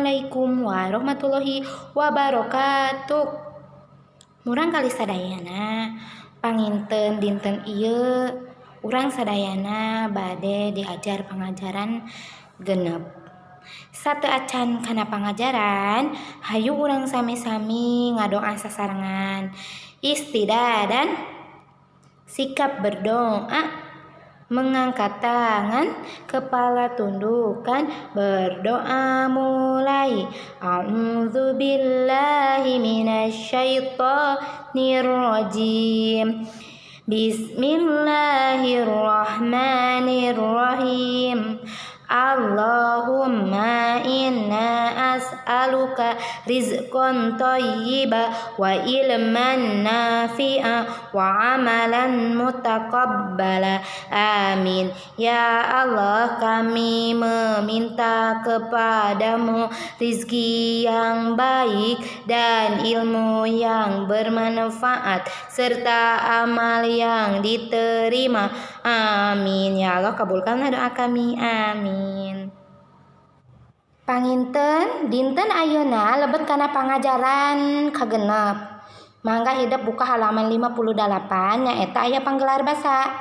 Assalamualaikum warahmatullahi wabarakatuh. Murangkalih sadayana, panginten dinten ieu urang sadayana bade diajar pangajaran 6. Sateuacan kana pangajaran, hayu urang sami-sami ngadoa sasarengan. Istidadan, sikap berdoa, mengangkat tangan, kepala tundukkan, berdoa mulai. A'udzu billahi minasyaitonir rajim. Bismillahirrahmanirrahim. Allahumma inna as'aluka rizqan thayyiba wa ilman nafi'a wa amalan mutaqabbala. Amin. Ya Allah, kami meminta kepadamu rizki yang baik dan ilmu yang bermanfaat serta amal yang diterima. Amin. Ya Allah, kabulkanlah doa kami. Amin. Panginten dinten ayeuna lebet kana pangajaran kagenep. Mangga hidep buka halaman 58, nyaeta aya panggelar basa.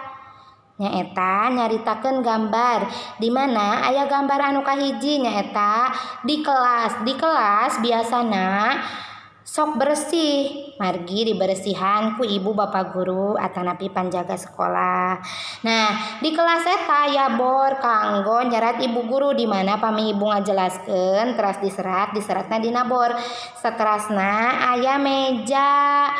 Nyaeta nyaritakeun gambar, di mana aya gambar anu kahiji nyaeta di kelas. Di kelas biasana sok bersih, margi diberesihan ku ibu bapak guru atanapi panjaga sekolah. Nah, di kelas eta aya bor kanggo nyerat ibu guru, di mana pami ibu ngajelaskeun teras diserat, diseratna dina bor. Saterasna aya meja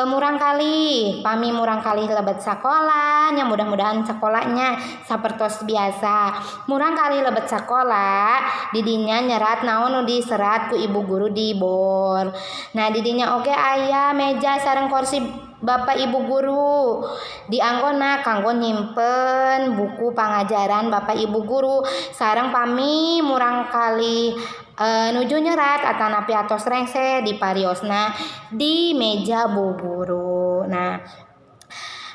murangkalih. Pami murangkalih lebet sakola nya, mudah-mudahan sekolahnya sapertos biasa. Murangkalih lebet sakola, didinya nyerat naon nu diserat ku ibu guru di bor. Nah, didinya oge aya meja sareng kursi bapak ibu guru, dianggona kanggo nyimpen buku pangajaran bapak ibu guru. Sareng pami murangkalih nuju nyerat atanapi atos rengse, dipariosna di meja bu guru. Nah,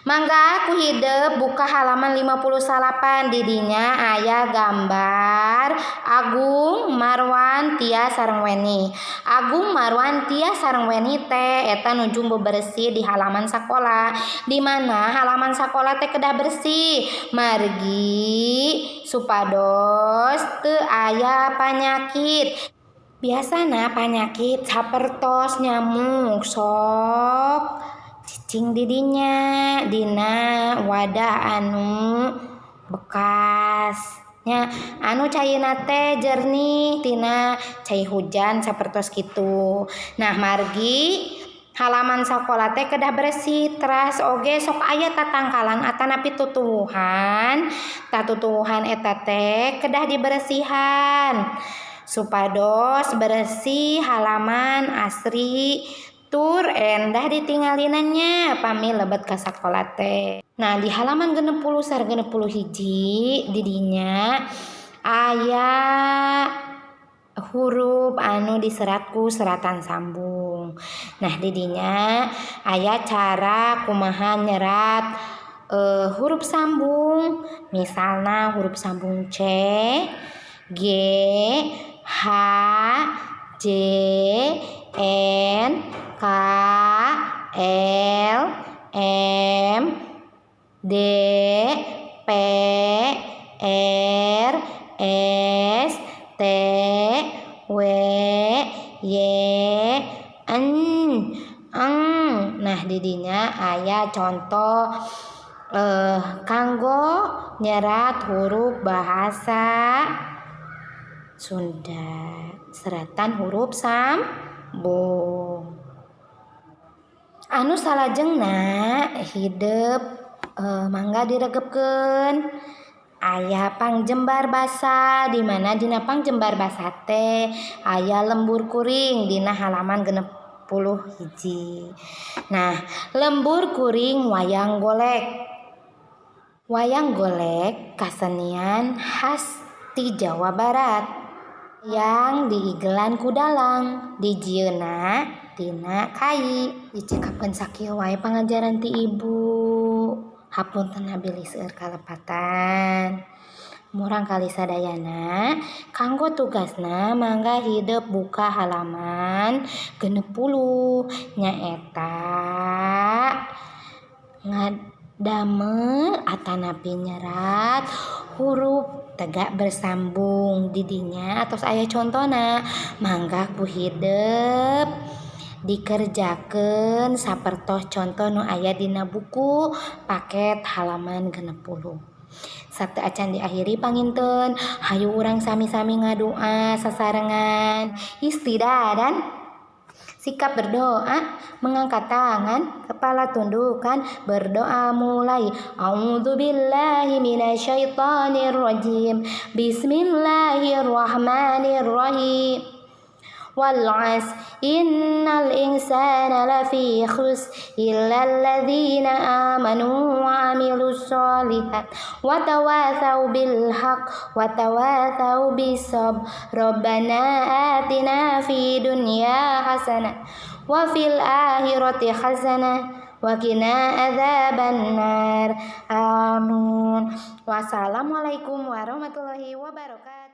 mangga ku hidep buka halaman 58. Didinya aya gambar Agung, Marwan, Tia sareng Weni. Agung, Marwan, Tia sareng Weni teh eta nuju bebersih di halaman sakola, di mana halaman sakola teh kedah bersih margi supados teu aya panyakit. Biasana panyakit sapertos nyamuk sok cicing didinya, dina wadah anu bekas nya, anu caina teh jernih tina cai hujan, sapertos kitu. Nah, margi halaman sakola teh kedah bersih. Teras oge sok aya tatangkalan atanapi tutuwuhan. Tatutuwuhan eta teh kedah diberesihan supados bersih, halaman asri tur endah ditingalina nya pami lebet ka sakola teh. Nah, di halaman 60 sareng 61, didinya aya huruf anu diserat ku seratan sambung. Nah, didinya aya cara kumaha nyerat huruf sambung, misalna huruf sambung C, G, H, J, N, K, L, M, D, P, R, S, T, W, Y, N, Eng. Nah, didinya aya contoh kanggo nyerat huruf bahasa Sunda, seratan huruf sambung. Anu salajengna hidep mangga diregepkeun, aya pangjembar basa, di mana dina pangjembar basa teh aya lembur kuring dina halaman 61. Nah, lembur kuring wayang golek. Wayang golek kasenian khas ti Jawa Barat yang diigelan ku dalang, dijieunna tina kai. Dicekapkeun sakieu wae pangajaran ti ibu. Hapunten bilih seueur kalepatan. Murangkalih sadayana, kanggo tugasna mangga hidep buka halaman 60, nyaeta ngadamel atanapi nyerat huruf tegak bersambung. Didinya atos aya contona, mangga ku hidep dikerjakeun sapertos contoh nu aya dina buku paket halaman 60. Sateuacan diakhiri panginten, hayu urang sami-sami ngadua sasarengan. Istidadan, sikap berdoa, mengangkat tangan, kepala tundukkan, berdoa mulai. A'udzubillahi minasyaitonirrajim. Bismillahirrahmanirrahim. Wal 'asr innal insana lafi khusr illa alladzina amanu wa 'amilus sholihat wa tawasau bil haqq wa tawasau bis sabr. Rabbana atina fid dunya hasanah wa fil akhirati hasanah wa qina adzabannar. Amin. Wassalamualaikum warahmatullahi wabarakatuh.